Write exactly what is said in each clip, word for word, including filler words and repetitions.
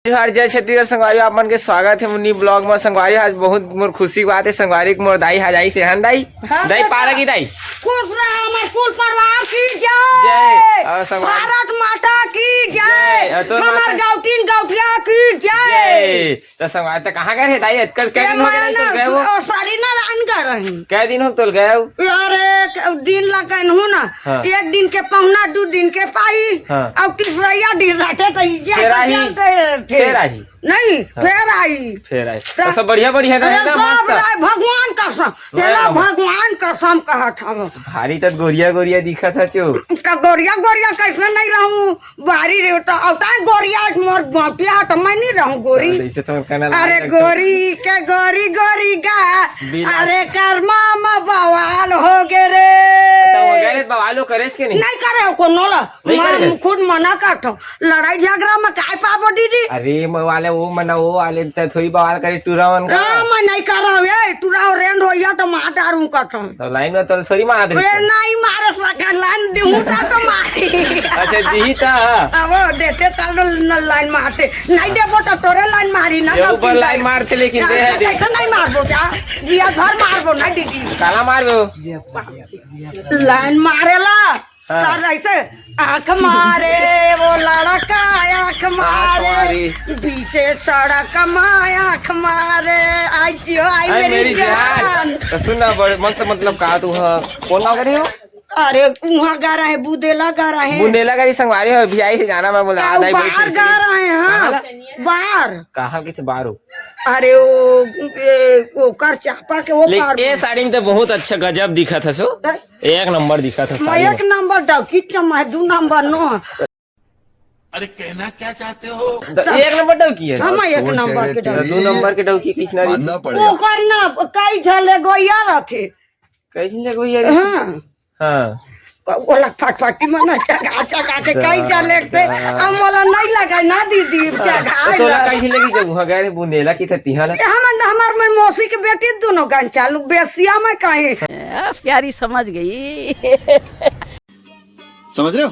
जोहार, जय छत्तीसगढ़ संगवारी, आप मन के स्वागत हे मुन्नी vlog में। संगवारी, आज बहुत मोर खुशी के बात हे संगवारी, के मोर दाई आज आइस हे, हन दाई? हाँ, दाई, बेटा। पारा की दाई? खुश रहा हमर कुल परिवार की जय। जय। और संगवारी भारत माता की जय। जय। और तो हमर माता गौटिन गौटिया की जय। जय। तो संगवारी, तो कहाँ गए रहे दाई? अतका कई दिन हो गए, तो गए हो? सरी नारायण गए रहे। कई दिन हो तो गए हो? अरे, दिन ला कहूँ ना, हाँ। एक दिन के पहुना, दू दिन के पाई, हाँ। अब तीसरैया दिन रहते तो ये फेर आही। चलते थे। फेर आही। नहीं, हाँ। फेर आई। फेर आई। तो तो सब बढ़िया, बढ़िया रहे अरे ना, सब मस्त? रहे, भगवान कसम। तेला हाँ। भगवान कसम कहत हम। भारी तक गोरिया, गोरिया दिखत हे चो। तो गोरिया, गोरिया कैसे नहीं रहूं? बारी रे, तो अवता गोरिया, मोर गौटिया, तो मैं नहीं रहूं गोरी। हाँ, तो इसे तो कहना अरे लग गया। गोरी के गोरी, गोरी गा, बिना अरे कर्मा में बवाल हो गे रे। तो वो गए रे, बवाल वो करे के नहीं? नहीं करे हो कोनो ला। नहीं मैं करे? खुद मना करत हूँ, लड़ाई झगड़ा में काय पाबो दीदी? अरे, मैं वाले वो मना, वो वाले त थोड़ी बवाल करे, टूरा मन का। हाँ, मैं नहीं कर रहा हूँ, ए, टूरा रेंड हो या तो मार डारूं करत हूँ। तो लाइन में तो सॉरी मार दे। ए, नहीं मारे सका, लाइन देहूं ता तो मारी। अच्छा, दिही ता? अब वो देते तब न लाइन मारते, नहीं देबो तो तोरे लाइन मारी ना, ये सब ऊपर लाइन मारते, लेकिन हाँ, दे तो दे। कैसे नहीं मारबो जा? जिया भर मारबो ना दीदी। काला मारबो। लाइन मारेला। हाँ। सर ऐसे आँख मारे वो लड़का, आँख मारे, मारे। बीचे सड़क मा आँख मारे। आई जियो, आई आई मेरी मेरी जान। जान। तो सुन ना, बड़े मन से मतलब का तू, हाँ, कौन गाँव के रहे हो? अरे, वहाँ गा रहे, बुदेला गा रहे। बुंदेला का ही संगवारी हो, अभी आई से जाना मैं बोला, तो आधा ही बाहर बैठे गा थे। रहे हैं, हाँ। कहाँ ला? बाहर। कहाँ के थे बाहर हो? अरे, वो, ये, ओकर चापा के वो देख, पार ए में। साड़ी में तो बहुत अच्छा गजब दिखत हस हो। बस। एक नंबर दिखत हस मैं साड़ी एक में। नंबर डौकी चमा है, दू नंबर नो। अरे कहना क्या चाहते हो? द-, एक नंबर डौकी है। हम एक सोच नंबर है के तेरी। डौकी। दू नंबर के डौकी किसना मानना दिखी? पड़ेगा। ओकर ना, कई झले गोइया रहते। कई झले गोइया रहते? हाँ। हाँ। क-, ओला फटफटी मन चगा चगा के कई झले ते, दा। अब मोला नहीं लगे ना दीदी, हाँ, चगा तो तोला ला। कई झले की जब वहाँ गए रे बुंदेला की था तिहाँ ला? ये हमन, हमार मैं मौसी के बेटी दोनों गन चालू, बेसिया में कहीं। आ, प्यारी समझ गई। समझ रहे हो?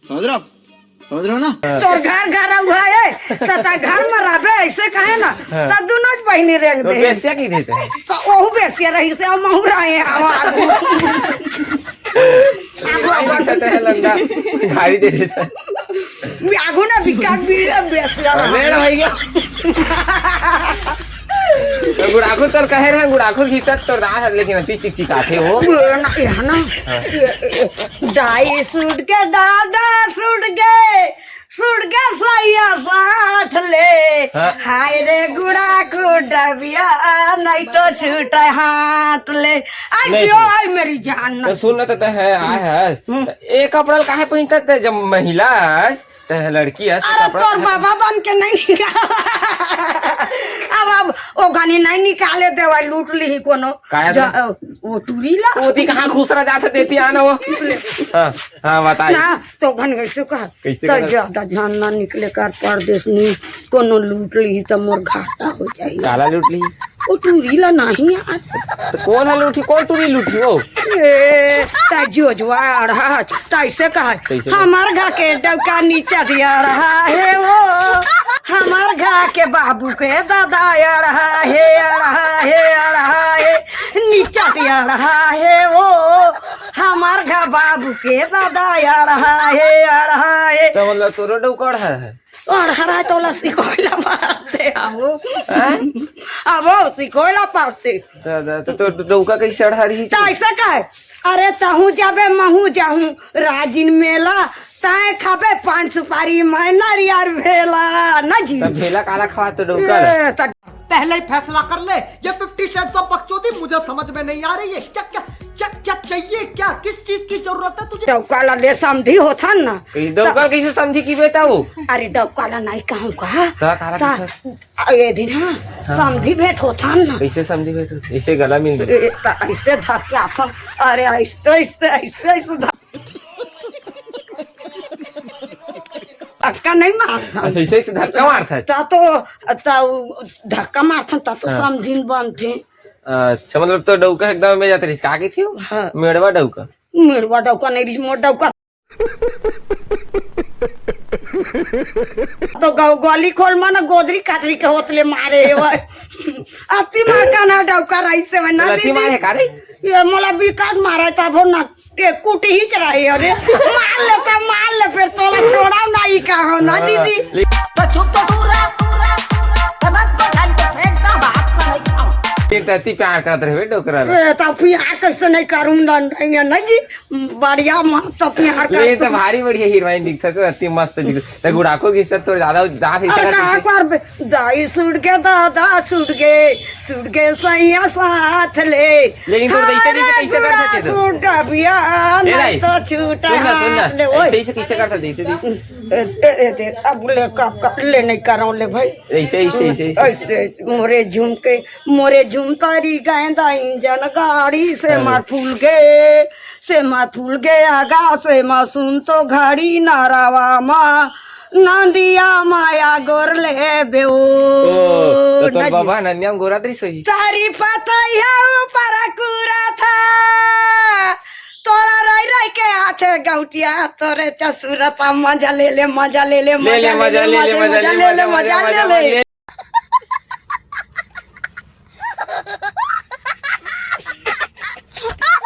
समझ रहे हो आप? समझ रहे हो ना? तोर घर घर हुआ है, त, त घर में रहबे, ऐसे कहे ना, हाँ। त दोनों बहिनी रेंग तो दे। बेसिया की देते हैं? तो ओहू बेसिया रही से, हम महू रहे हैं, हम आगू। आगू अपन। कहते हैं लंगा, गाड़ी दे देता है। आगू ना बिकाक भी बेसिया रहा। रेड़ हो गया। तो गुड़ाखुर तोर कहे रहे, गुड़ाखुर घीसत तोर दांत हर, लेकिन अति चिकचिकाथे वो। ये ना, ये ना, हाँ। ये, ये, दाई सुट के दादा सुट के, सुट के सैया साथ ले। हाँ। हाय रे गुड़ाखुर डबिया, नहीं तो छूटे हाथ ले। आई नहीं क्यों छूटे। आई मेरी जान ना। तो सुन ना, तो तय है, आय है। हम्म। तो एक कपड़ा काहे पहिनत ते जब महिला है? ते लड़की है, अरे, कपड़ा तोर बाबा बन के नहीं निकाल। अब, अब ओ घनी नहीं निकाले देवा, लूट ली कोनो। काहे जा, तो? वो टूरी ला। वो ती कहाँ खुसरा जात देती आना वो? हाँ, हाँ, बताई। ना, तो घन कैसे कहा? कैसे तो कहा? ज्यादा जान ना निकले कर परदेश नी, कोनो लूट ली तो मोर घाटा हो जाई। काला लूट ली? ओ टूरी ला नहीं यार। तो कौन है लूटी? कौन टूरी लूटी वो? ए, ता जोजवा अड़हा, तैसे कहा, कैसे कहा? हमार घा के डौका नीचा दिया रहा है वो, हमार घा के बाबू के दादा अड़हा है, अड़हा है, अड़हा है, नीचा दिया रहा है वो, हमार घा बाबू के दादा अड़हा है, अड़हा है। तो मतलब तोरो डौका अड़हा है? अड़हरा तो ओला सिकोइला पारते आवो। हैं? आवो, सिकोइला पारते। दादा, तो, तो डौका कैसे अड़हरी? तो ऐसा का है? अरे, तहूँ जाबे, महूँ जाहूँ, राजिन मेला, तैं खाबे पान सुपारी, मैं नरियर भेला, ना जी? तब भेला काला खवा तो डौका ला? ए, त पहले ही फैसला कर ले, ये फिफ्टी शेड्स ऑफ बकचोदी मुझे समझ में नहीं आ रही है। क्या, क्या, क्या, क्या चाहिए, क्या, किस चीज की जरूरत है तुझे? डौका ला ले समधी होथन ना। ई डौका त कैसे समधी की बेटा वो? अरे डौका ला नहीं कहूँ का? त काला त कैसे? ए दिन हाँ, हाँ। समधी भेंट होथन ना। कैसे समधी भेंट होथन? ऐसे गला मिल गया। ए, त ऐसे धक्का था। अरे ऐसे, ऐसे, ऐसे, ऐसे धक्का। धक्का नहीं मारथन। अच्छा, ऐसे, ऐसे धक्का मारथन। ता तो, ता उ धक्का मारथन, ता तो हाँ। समझिन बनथे। अच्छा, मतलब तो डौका एकदम में जात रहिस, का कहिथे? हाँ। मेड़वा डौका। मेड़वा डौका नहीं रहिस, मोर डौका। तो गौ-, गोली खोल मन गोदरी कादरी के होत ले मारे हे वय। अति मार का ना डौका रहिस हे वय ना अति दीदी। मारे का रे? ये मोला बिकट मारे तब हो ना, ये कुटहीच रहे अरे। मार ले तब मार ले, फिर तोला छोड़ा नहीं कहो ना हाँ, दीदी। ले- तो चुप तो दूर रह, दूर रह, दूर रह। ए, मत को ढंग के फेंक दो, बात को नहीं खाओ। ये तो अति प्यार करत रहे डोकरा ला। ए, तो प्यार कैसे नहीं करूँ ना, नहीं, नहीं जी। बढ़िया मस्त अपने हरकत ले, तो भारी बढ़िया हीरोइन दिखत हे, अति मस्त दिखत हे। त गुड़ाखो की इज्जत तो ज्यादा दांत ऐसे अरे कर कहाँ देते। पर बे-, दाई सुट के दादा सुट के, सुट के सैया साथ ले। लेकिन तोर जैसे, जैसे, अरे कैसे कर सकते गुड़ाखो तो? टबिया ए नहीं भाई, तो छूटा सुन ना, सुन ना, हाथ ले, ओए। ऐसे, ऐसे कैसे कर सकते, ऐसे, ऐसे? ए, ए, ए, दे, अब ले, का, का, ले नहीं करो ले भाई। ऐसे, ऐसे, ऐसे, ऐसे। ऐसे, ऐसे, मोरे झुमके, मोरे झुमतारी गायंदा इंजन गाड़ी से अरे। मार फूल गे। सेमा फूल गे आगा, सेमा सुन तो घड़ी नरवा मा, नंदिया माया गोर ले बेओ। ओ, तो तोर नजी। बाबा नंदिया में गोरा दरी सोई। तारी पतई है ऊपर कूरा था, तोरा रही रही के हाथे गौटिया, तोरे चसुरता मजा ले ले, मजा ले ले, ले ले, मजा ले मजा ले, ले ले, मजा, मजा मजा ले ले, ले, मजा मजा ले ले। ले।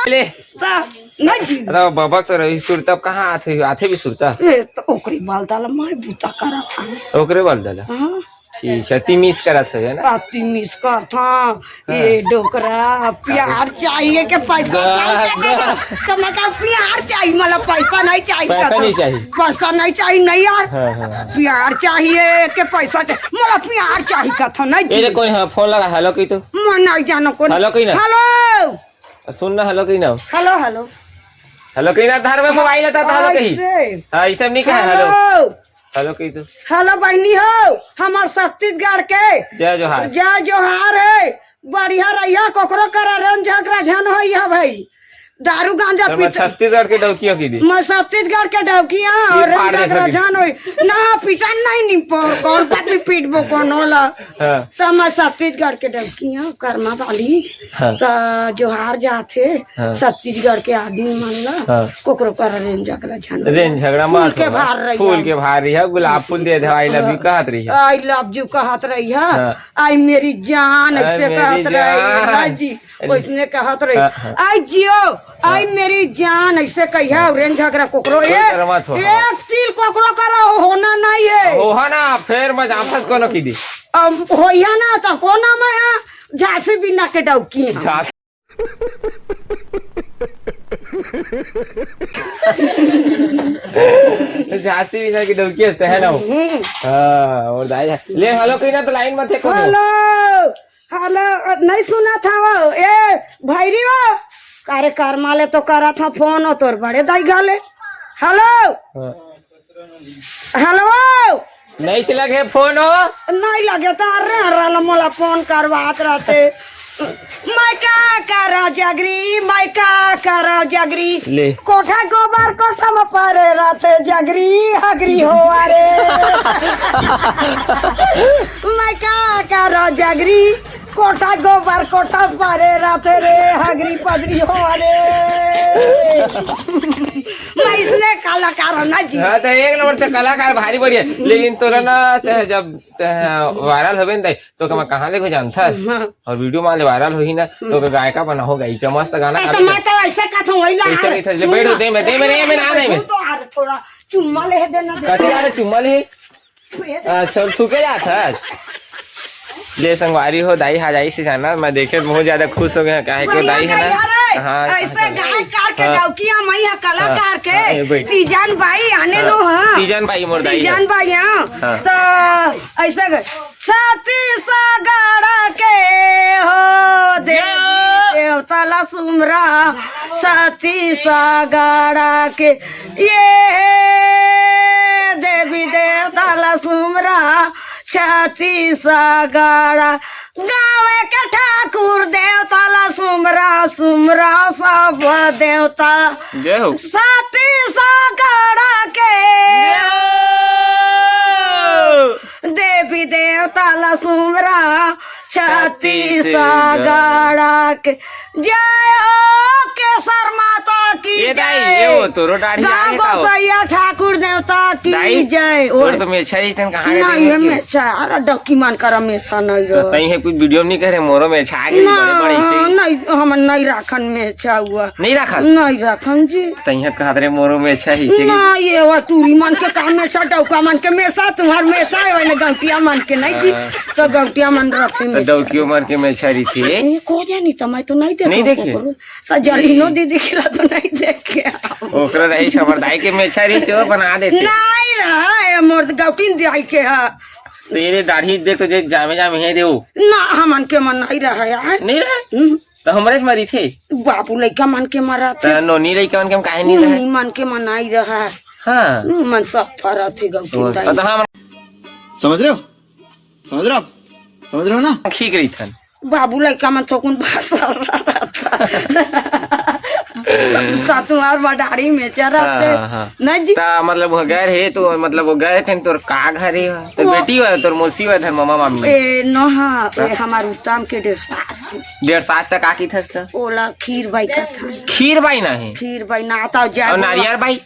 ले। ता, नहीं जी। अरे बाबा तो रही सुरता, अब कहाँ आथे, आथे भी सुरता? ए, तो ओकरी बाल दाला मैं बूता करा था। ओकरे बाल दाला? हाँ। ठीक है, ती मिस करा था, है ना? ती मिस कर था। हाँ। ये डोकरा, प्यार चाहिए कि पैसा गा, चाहिए? गा। तो मैं कहा, प्यार चाहिए, मतलब पैसा नहीं चाहिए पैसा कहता। नहीं चाहिए। पैसा नहीं चाहिए, नहीं यार। हाँ, हाँ, हाँ। प्यार चाहिए कि पैसा चाहिए? मतलब प्यार चाहिए कहता, नहीं ए रे, जी। कोई, हाँ, फोन लगा, हेलो कही तो। मैं नहीं जानो कौन। हेलो कही ना। हेलो। सुन ना, हेलो कही ना। Hello, hello. हेलो कही ना, धर में मोबाइल आता, तो हेलो कही। ऐसे। हाँ, ये सब नहीं कहा, हेलो। हेलो। हेलो कही तो। हेलो बहनी हो, हमार छत्तीसगढ़ के। जय जोहार। जय जोहार है। बढ़िया रहिया, कोकरो करा रेन झगड़ा झन होई है भाई। दारू गांजा तो मैं पीते। छत्तीसगढ़ के डौकिया की दी। मैं छत्तीसगढ़ के डौकिया ये और फाड़ दे झगड़ा सके। झन होई। ना पिटन नहीं निपोर, कौन पापी पीटबो कौन होला। हाँ। तो मैं छत्तीसगढ़ के डौकिया, कर्मा वाली। हाँ। तो जोहार जाथे, हाँ। छत्तीसगढ़ के आदमी मन ला, हाँ। कोकरो करा रेन झगड़ा झन होई। रेन झगड़ा फूल मत के होला। भार रहिया। फूल के भार रहिया, गुलाब फूल दे दे, I love you कहत रहिया। I love you कहत रहिया। हाँ। आई मेरी जान, आई ऐसे मेरी कहत रही, जान। हाँ जी, अरे। वैसने कहत रही। हाँ, हाँ। आई जियो, आई हाँ। मेरी जान, ऐसे कहिया, हाँ। रेन झगड़ा कोकरो, कोई ए, शर्मा थो, हाँ। एक तिल कोकरो करा होना नहीं है। होहा ना, फेर मैं जाफस कोनो की दी। अब होइया ना, तो कोना मैं आ, झांसी बिना के डौकी हम। झांसी झांसी बिना की डौकी हंसते है ना वो। हम्म। हाँ, और दाई है। ले, हेलो कही ना तो लाइन में थे कौन हो? हेलो, हेलो, नहीं सुना था वो। ए, भैरी वो। अरे, कर्मा ले तो करा था फोन हो तोर बड़े दाई घले। हेलो। हाँ। हेलो। नहीं से लगे फोन हो? नहीं लगे तो अरे, अरे, मोला फोन करवात रहते। मैं का करा जगरी, मैं का करा जगरी। ले। कोठा गोबर कोठा में परे रहते जगरी, हगरी हो अरे। मैं का करा जगरी, कोठा गोबर कोठा परे रहते रे, हगरी पदरी हो अरे। मैं इसने कलाकार हूँ ना जी। हाँ, तो एक नंबर से कलाकार भारी बढ़िया, लेकिन तोला ना, ते जब ते वायरल होबे न, तो कमा कहाँ ले को जानता? हाँ। और वीडियो मान ले वायरल होही ना, तो हम्म। गायका बना हो, गायिका मस्त गाना ए, तो गावे। मैं तो ऐसे कहता हूँ, वही ला, ऐसे अरे, नहीं था, सुन बैठ ना। दे, मैं, दे, मैं, मैं, मैं, मैं, मैं। तू तो, अरे, थोड़ा चुम्मा ले दे ना, दे। कथी यार, चुम्मा ले? अच्छा, छू के जात है। ले संगवारी हो, दाई हा जाई से जाना, मैं देखे बहुत ज्यादा खुश हो गया, काहे के दाई है ना। हाँ, ऐसे हाँ, गाय काट के हाँ। डौकिया मैया कलाकार हाँ, के हाँ, ये बैठ। तीजन बाई आने हाँ, लो, हाँ। तीजन बाई मोर दाई है। तीजन बाई, हाँ। हाँ। तो ऐसे ग-, छत्तीसगढ़ के हो देवी जय। देवता ला सुमरा, छत्तीसगढ़ के ये देवी देवता ला सुमरा, छत्तीसगढ़ गाँव के ठाकुर देवता ला सुमरा, सुमरा सब देवता। जय हो। छत्तीसगढ़ के जय हो। देवी देवता ला सुमरा, छत्तीसगढ़ के जय हो, केसर माता की ये दाई, जय। ये वो तोरो दाढ़ी गाँव आगे का हो? गोसैया ठाकुर देवता की दाई, जय। तोर ओए। तो मेछा ही तन कहाँ ना, गए ये थे? मेछा, अरे डौकी मन करा मेछा नहीं तो रहो। तई है कुछ वीडियो नहीं करे, मोरो मेछा आगे ना, बड़े बड़े से। नहीं, हम नहीं राखन मेछा हुआ। नहीं राखन? नहीं राखन जी। तई है कहा रे मोरो मेछा ही के। ना, ये वो टूरी मन के काम मेछा, डौका मन के मेछा, तुम्हार मेछा है, वही गौटिया मन के नहीं जी। हाँ। तो गौटिया मन रखे तो मेछा। डौकियो मन के मेछा रही थी। ये को जानी तो मैं तो नहीं देखा नहीं देखे? ओकरो। सजलिनो दीदी के ला तो नहीं देखे। ओकरा रही समरदाई के मेछा रही से वो बना देते। नहीं रहा है, मोर गौटिन दाई के है। तो ये दाढ़ी देख तो जे जामे जामे है देऊ। ना, हमन के मन नहीं रहा यार। नहीं रहा? हम्म। तो हमरे से मरी थे। बाबू लइका मन के मरा थे। तो नोनी लइका मन के हम काहे नहीं रहे? नोनी मन के मन नहीं रहा। हाँ। हम्म, मन सब फरा थे गौटिन तो, दाई। तो हम समझ रहे हो? समझ रहे हो आप? समझ रहे हो ना? ठीक रही थन। बाबू लइका मन थोकुन भाषा रहता। ता तुम्हार मडारी में चरा हाँ, थे। हाँ, हाँ। ना जी। ता मतलब वो गैर है तो मतलब वो गैर थे तोर का घर है? तो वो बेटी हुआ, तोर मौसी हुआ, धर मामा मामी। ए, नहा, ए, हाँ। हमार उत्तम के डेढ़ सास। डेढ़ सास तक आकी थस त? ओला खीर बाई का था। खीर बाई ना है? खीर बाई ना आता, जय और बोलवा। नारियर बाई?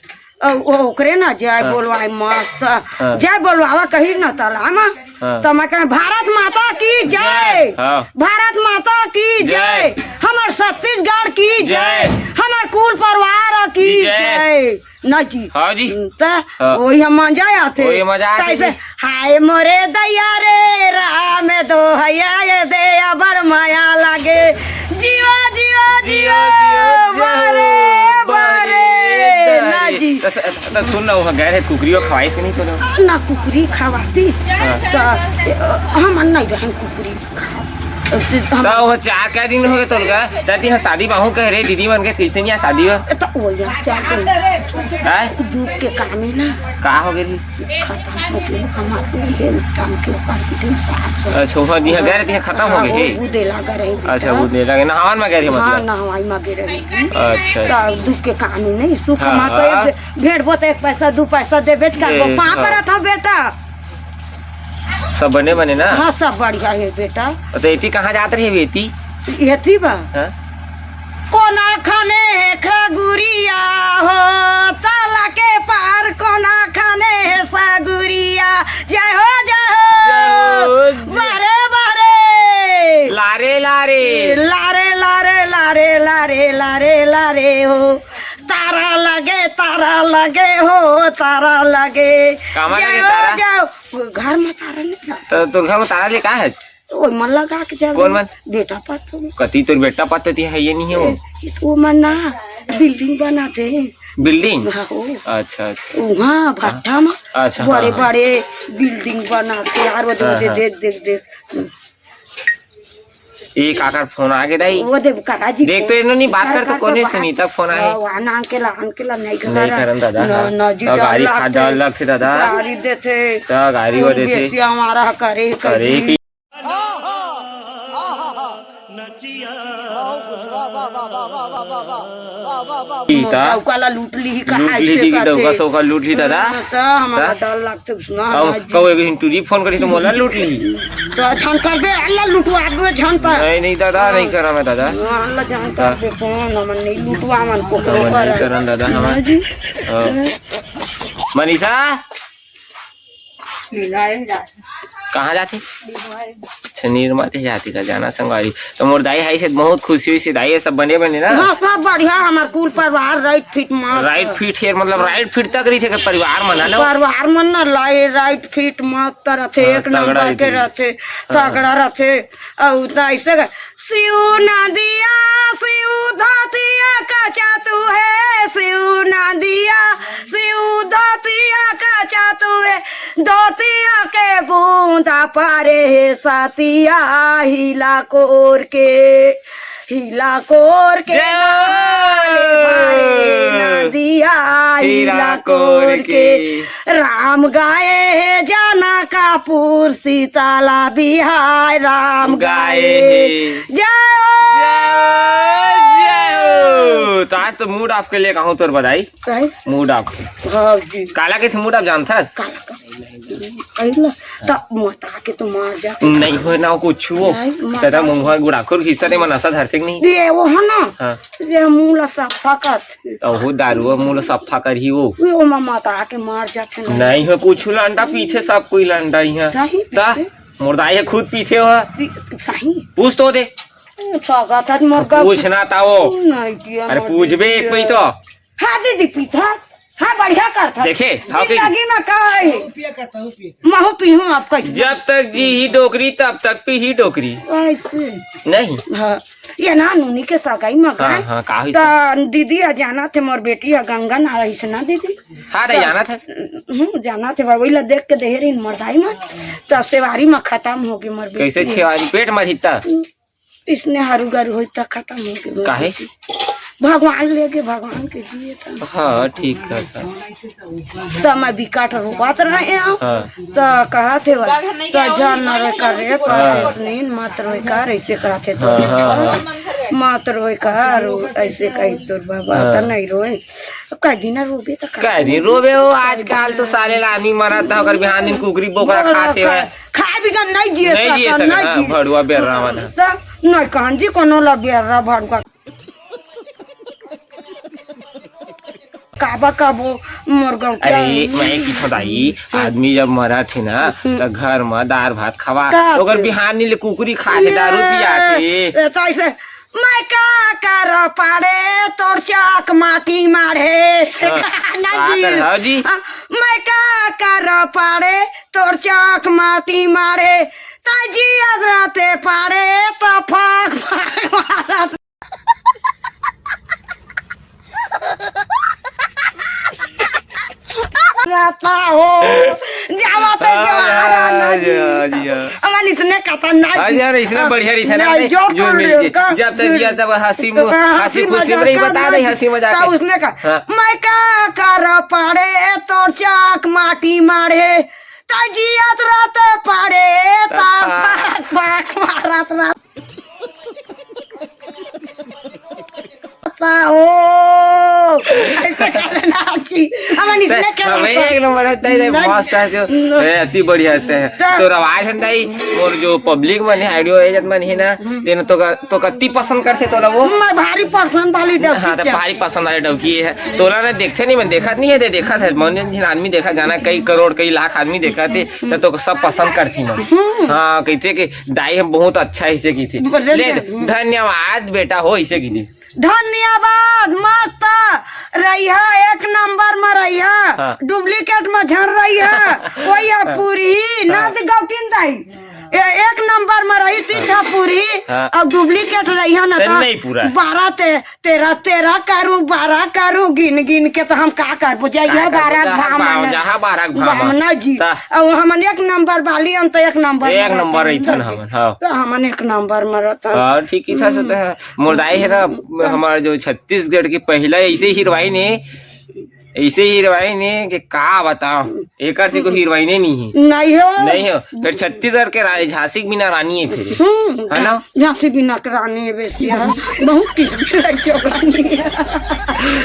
ओ, ओ, ओकरे ना जय हाँ। बोलवाए मस्त। हाँ। जय बोलवावा कही ना तला मा। हाँ। तो मैं कहे, "भारत माता की जय, हाँ। भारत माता की जय। जय, हमर छत्तीसगढ़ की जय, जय। हमर कुल परिवार की जय। जय।" ना जी। हाँ जी। त हाँ। वही हम मजा आते। वही मजा आते कैसे? जी। हाय मोरे दैया रे, राम दो हैया ये दे, अबर माया लागे। जियो, जियो, जियो, जियो, जियो, बारे, बारे, बारे। ना जी। तो स-, तो सुन ना, वहाँ गए रहे, कुकरी और खवाइस के नहीं तो ना? ना, कुकरी खवाती। हाँ। तो, अ, हम नहीं रहन कुकरी खा। तो हम तो वो चार क्या दिन हो गए तोर का? दादी, हाँ, शादी बाहू कह रहे, दीदी मन के कैसे नहीं आ शादी हो? तो वो यार, चार दिन। हैं? दुख के काम है ना। का हो गई? खत्म हो गई, हमारे ये काम के ऊपर दिन सास। अच्छा, वहाँ दिया गए रहे, खत्म हो हाँ, गई? वो बूदे लागा रही बेटा। अच्छा, बूदे लागे, नहावन में गए रहे हाँ, मतलब? नहवाई में गए रही। अच्छा। तो दुख के काम ही नहीं, सुख हाँ, हमार तो हाँ। एक भेड़ बोते एक पैसा, दू पैसा दे बेच कर ए, वो कहाँ हाँ। पर था बेटा? सब बने बने ना? हाँ, सब बढ़िया है बेटा। तो एती कहाँ जात रही बेटी? एती बा। हाँ? कोना खाने है खगुरिया हो, ताला के पार कोना खाने है सगुरिया। जय हो, जय हो। जय हो, जय। बारे, बारे। लारे, लारे। लारे, लारे, लारे, लारे, लारे, लारे हो। तारा लगे, तारा लगे हो, तारा लगे। कामा जय लगे हो, तारा? जय हो। घर में तारा नहीं लगे। तो तोर घर में तारा ले का है? ओए मन लगा के चल कौन मन? बेटा पात हो। कती तोर बेटा पात होती है, ये नहीं है वो। ए, वो मन ना बिल्डिंग बनाते हैं। बिल्डिंग? हाँ, हो। अच्छा, अच्छा। वहाँ भट्ठा में हाँ। अच्छा, बड़े, हाँ, हाँ। बड़े बिल्डिंग बनाते यार, वो दे, हाँ, दे, हाँ। देख, देख, देख। ये काकर फोन आ गया दाई? वो देख, काका जी देख तो फोन। इन्होंने बात कर तो काका कोने बात। सुनीता फोन आए? हाँ, वहाँ ना अंकेल, अंकेल नहीं नहीं करन। करन दादा, ना, हाँ। ना जी, तो डर गाड़ी खा लगते। डर लगते दादा। गाड़ी देते। तो गाड़ी वो वो देते। बेसी हमारा करे, करे कभी। की सीता। डौका ला लूट ली, लूट कहाँ ली से थी कि कहते? डौका सोका लूट ली दादा? हाँ, तो हमारा हाँ? डर लगते उसमें, अब हाँ जी। कहो एक दिन टूरी फोन करी तो मोला लूट ली। तो झन कर बे, अल्लाह लुटवा दे झन पर। नहीं, नहीं दादा, हाँ। नहीं करा मैं दादा। हाँ, अल्लाह झन कर हाँ। बे फोन, हमन नहीं लुटवा मन को हमन नहीं करन दादा, हमन। हाँ जी। हाँ। मनीषा? कहाँ जाथे? अच्छा, निरमा ले जाथे का जाना संगवारी। तो मोर दाई हाई से बहुत खुशी हुई से दाई, ये सब बने बने ना? हाँ, सब बढ़िया, हमार कुल परिवार राइट फिट मस्त। राइट फिट है, मतलब राइट फिट तक रही थे कि परिवार मन ना? परिवार मन ना लाई राइट फिट मस्त रहते, हाँ, एक तगड़ा नंबर के रहते। रहते, हाँ। तगड़ा रहते। और तो ऐसे का, शिव नदिया, शिव धतिया का चातु है, शिव नदिया, शिव धतिया का चातु है, धोतिया के बूंदा पारे हे सतिया हिला कोर के, हिला कोर के जय हो। लाल भाई नदिया हिला हिला कोर कोर के। के। राम गाए हे जनकपुर सीतला बिहार राम गाए गाए हे। हे। जय हो। जय हो, जय हो। ओ, त आज तो मूड ऑफ के लेके आहूं तोर बर दाई। काहे? Mood off. हाँ जी। काला कहिथे मूड ऑफ जानथस? काला का? अइला, त मोटा के तो मार जा। नहीं होय ना कुछ वो। नहीं, मार तेरा जा। मुंह गुड़ाखुर घिसा दे मन असा धरथे कि नहीं? ये वो है ना? हाँ। ये मुंह ला सफा कर। ओहो दारू मुंह ला सफा करही वो। वो मामा ता के मार जाथे ना। नहीं हो कुछ लंडा पीथे सब कोई लंडा इहाँ। सही ता पीथे? मोर दाई ह खुद पीथे हो। पी-, सही? पूछ तो दे। सगा था मोर का पूछना ता वो। नहीं किया, अरे मोर पूछबे एक दिया। पई तो। हाँ दीदी पीथा। हाँ बढ़िया करथा। देखे, हाँ कि जिंदगी में का है? महू पीहूँ आप कैसे? जब तक जी ही डोकरी तब तक पी ही डोकरी। ऐसे। नहीं। हाँ। ये ना नूनी के सगाई में हाँ, गए। हाँ, का होइस? त दीदी ह जाना थे मोर बेटी ह गंगा ना रहिस ना दीदी। हाँ, त नहीं जाना था। हम्म, जाना थे, वही ला देख के देहे रही मोर दाई में। त सेवारी में खत्म हो गई मोर बेटी। कैसे छेवारी? पेट में रही त? इसने हरू गरू होई त खत्म हो गई मोर काहे? बेटी। भगवान ले गए, भगवान के दिए त। हाँ, ठीक है त। त मैं बिकट रोवत रहे हूँ। हाँ। त कहा थे वो, त जान न रे करे, हाँ। पर नीन मत रोए कर, ऐसे कहा थे तो। हाँ, हाँ, हाँ। मत रोए कर, ऐसे कही तोर बाबा, हाँ। त नहीं रोए। अब का दिन रोबे त का का दिन रोबे हो, आजकल तो साले ला आदमी मरत है, ओकर बिहान दिन कुकरी बोकरा बोकरा खाते खा-, हैं। खाए बिगर नहीं जिए नहीं जिए सकन, सकन, नहीं हाँ, जिए। भड़ुआ बेर्रा मन ह। त नहीं कहन जी कोनो ला बेर्रा भड़ुआ। काबा काबो मोर गाँव के अरे, आदमी। मैं किथों दाई, हम्म। आदमी जब मरत हे ना, हम्म। त घर म दार भात खवा, का ओकर के? बिहान ले कुकरी खा के दारू पिया के। ए, त ऐसे, मैं का कर पाड़े, तोर चाक माटी माढ़े। से हाँ। का ना का जी? कर, हाँ जी। हाँ, मैं का कर पाड़े, तोर चाक माटी माढ़े। त जियत रहते पाड़े, त फाक फाक मारत रहता हो, जावा ते हाँ, जवाहर हाँ, आना जी। जी, हाँ, जी, हाँ। अमन इसने कहा ना हाँ, जी। यार, इसने हाँ, बढ़िया रही था ना, नहीं, रे? जो जो कर मिल रहे के। का, जब तक जी। जिया तब हँसी मु-, हाँ, हँसी हँसी खुशी मजाक में ही बता का दे, जी। हँसी मजाक तो है। उसने कहा, हाँ। मैं का कर पाड़े तोर चाक माटी माढ़े, त जियत रहते पाड़े, त त फाक फाक मारत रहता। ओ, ऐसे करे ना जी। हमन इसने ते, क्या हम करते? एक नंबर है, ते, ते, ना मस्त है जो, ना। ए, अति बढ़िया है, ते। तो तो आवाज है दाई, और जो public मन है, audio agent मन है ना, हम्म। तेन तो का, तो कत्ती पसंद करथे तोला वो? मैं भारी पसंद वाली डौकी हाँ, तो क्या? भारी पसंद वाली डौकी है। तोला ना देखथे नहीं, मैं देखत नहीं है, ते देखत है, मन जिन आदमी देखत, जाना कई करोड़, कई लाख आदमी देखत है, तो, तो सब पसंद करथे मन। हम्म। हाँ, कहथे कि दाई हम बहुत अच्छा ऐसे की थी। बोले ले, ना। धन्यवाद बेटा हो, ऐसे की थी। धन्यवाद, मस्त रहिहा, एक नंबर में रहिहा, हाँ। Duplicate में झन रहिहा, वही है हाँ। पूरी, ना हाँ। तो गौटिन दाई। ए, एक नंबर में रही, तीन हाँ। पूरी, हाँ। अब duplicate रहिहा ना तो तो नहीं पूरा। बारह ते-, तेरह, तेरह करूँ, बारह करूँ, गिन गिन के तो हम का करबो, जइहा का करबो, बारह जहाँ घाम भाव, ना। जहाँ बारह घाम भाव ना जी। ता। अब हमन एक नंबर वाली, हम तो एक नंबर एक में नंबर रहते हैं, रहिथन जी। हमन, हाँ। तो हमन एक नंबर में रहते हैं। हाँ, ठीक ही था, हम्म। से तो है। मोर दाई है ना, हम्म। हमार जो छत्तीसगढ़ की पहला ऐसे हीरोइन है, ऐसे हीरोइन है कि का बताओ, एकर से कोई हीरोइन ही नहीं है। नहीं हो। नहीं हो। फिर छत्तीसगढ़ के रानी, झांसी की बिना रानी है फिर। हम्म, है ना? झांसी बिना के रानी है बेसिया। बहुत किस्मत है जो रानी है।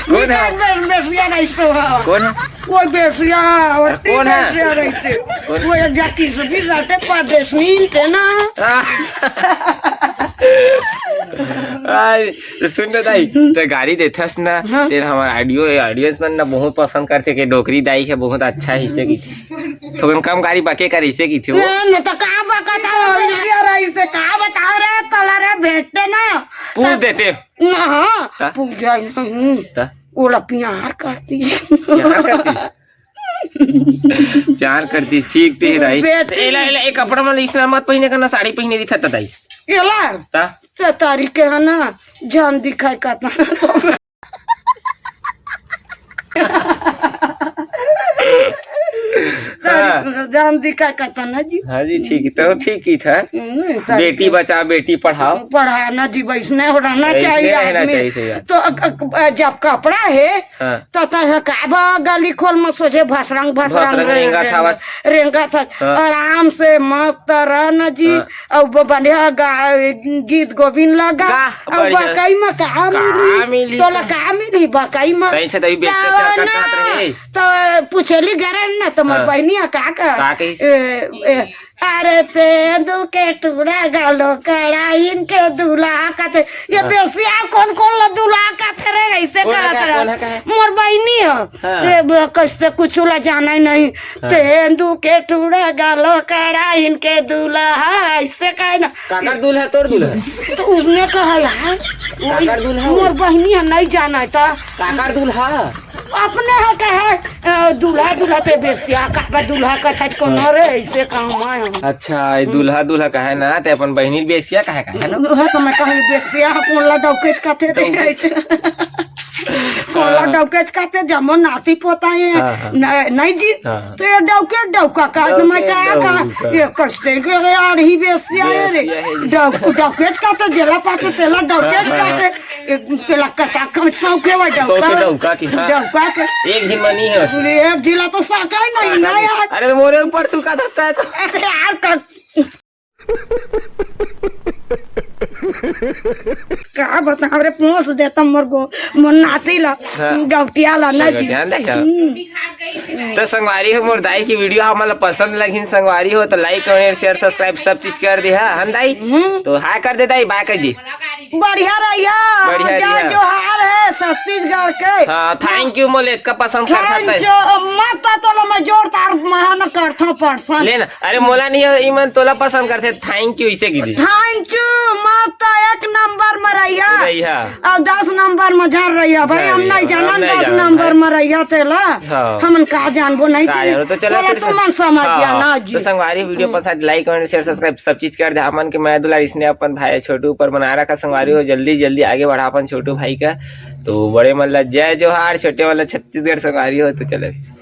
कौन है? बेसिया नहीं तो है। कौन है? वो बेसिया, वो कौन है? बेसिया नहीं थे। कौन? वो एक जाति से भी रहते परदेश नहीं थे ना। आ। आ, तो सुन ना दाई, ते गारी देथस ना, हाँ। तेन हमर audio, audience मन ना बहुत पसंद करथे के डोकरी दाई के बहुत अच्छा हिस्से की थी। थोकन कम गारी बके कर हिस्से की थी वो। ना, ना, तो का बका था, हो गया रही से का बताओ रे, तोला रे भेटते ना। पूछ देते। ना, हाँ? पूछ जाए नहीं। ता? ओला प्यार करती। प्यार करती? प्यार करती, सीखती है दाई। बेटी। एला, एला, एक कपड़ा मन इसना मत पहिने करना, साड़ी पहिने दिखा ता दाई। एला? ता? ते तारीख के है ना, जान दिखाए का ता। हाँ। जान दी का कहता ना जी। हाँ जी, ठीक, तो ठीक ही था। हम्म, तो बेटी बचाओ, बेटी पढ़ाओ। पढ़ाना जी, वैसने हो रहना ऐसने चाहिए रहना आदमी। चाहिए, सही बात। तो अक-, अक-, जब कपड़ा है, हाँ। तो तय का बा गली खोल में सोझे भसरंग, भसरंग भसरंग रेंगत रेंगत, हवस। रेंगत हवस। हाँ। आराम से मस्त रह न जी। हाँ। अउ ब-, बढ़िया गा-, गीत गोविंद लगा। गा, अउ बढ़िया। बकई में का का मिली? मिली तोला का? का मिली बकई में? तैसे तभी बेच के जाओ चार ना। काटत रहे। तो पूछेली गरन ना, तो मोर हाँ। बहिनिया का का? का कही? ए, ए, अरे तेंदू के टूरा गालो कड़ाइन के दूल्हा कथे। ये हाँ। बेसिया कौन कौन ला दूल्हा कथे रे, ऐसे कौन है कहत का, रहा। कौन है का है? मोर बहिनी हो। हाँ। ये ब-, कैसे कुछ ला जाना ही नहीं। हाँ। तेंदू के टूरा गालो कड़ाइन के दूल्हा, ऐसे कहे ना। काकर दूल्हा, तोर दूल्हा? तो उसने कहा यार, वही काकर दूल्हा? मोर बहिनी हम नहीं जाना था। काकर दूल्हा? अपने हो कहे, अ, दूल्हा, दूल्हा ते बेसिया, काबा दूल्हा का साथ कोनो रे, ऐसे काम आए हम। अच्छा, ये दूल्हा, दूल्हा कहे ना, ते अपन बहिनी बेसिया कहे, कहे ना? दूल्हा तो मैं कहे बेसिया, कौन ला डौकेच का थे रे, डौकेच। ऐसे। कौन ला हाँ। डौकेच का थे, जमो नाती पोता है, हाँ, हाँ। न-, नहीं जी, हाँ। तो ये डौकेच डौका का, तो मैं डौकेच कहा, कहा, डौका। ये कैसे के यार ही बेसिया है रे। बेसिया है जी। डौ-, डौकेच का थे, जेला पाते, तेला डौकेच हाँ, का हाँ। थे। एक, तेला कता कम शौक है वो डौका। शौक है डौका की, हाँ। डौका के। एक झिन मनी है। एक जिला तो साका ही नहीं ना अरे, यार। अरे, तो मोरे ऊपर तू का दस्ता है तो। अरे यार, का, का बताओ रे, पोंस देता मोर गो, मोर नाती ला, हाँ। डौकिया ला, ना जी। ध्यान दे, हाँ। हम्म। तो संगवारी हो, मोर दाई की वीडियो हमन ला पसंद लगिन संगवारी हो, तो like, comment, share, subscribe सब चीज कर दे, हाँ, हम दाई? हम्म। तो हाय कर दे दाई, बाय कर दी। बढ़िया रहिया। बढ़िया जय रहिया। जोहार है छत्तीसगढ़ के। हाँ, thank you मोले, इतका पसंद करथस तैं। Thank you। मत तो तोला मैं जोरदार महान करथों पसंद। ले ना, अरे मोला नहीं है, इमन तोला पसंद करथे, thank you इसे की दी। Thank you, मत तो एक नंबर में रहिया। रहिया। अउ दस नंबर में झर रहिया भाई, झर हम रहिया, नहीं हम जानन नहीं दस जानन नंबर भाई। में रहिया तेला। हाँ। हमन का जानबो नहीं का कि जानबो, तो चलो बोला फिर तुमन से-, समझ हाँ, गया हाँ। ना जी। तो संगवारी वीडियो हम्म। पसंद, like, comment, share, subscribe सब चीज कर दे। हमन के मया दुलार इसने अपन भाई छोटू ऊपर बनाए रखा संगवारी हो, जल्दी जल्दी आगे बढ़ा अपन छोटू भाई का। तो बड़े मन ला जय जोहार, छोटे मन ला छत्तीसगढ़ संगवारी हो। तो चलो।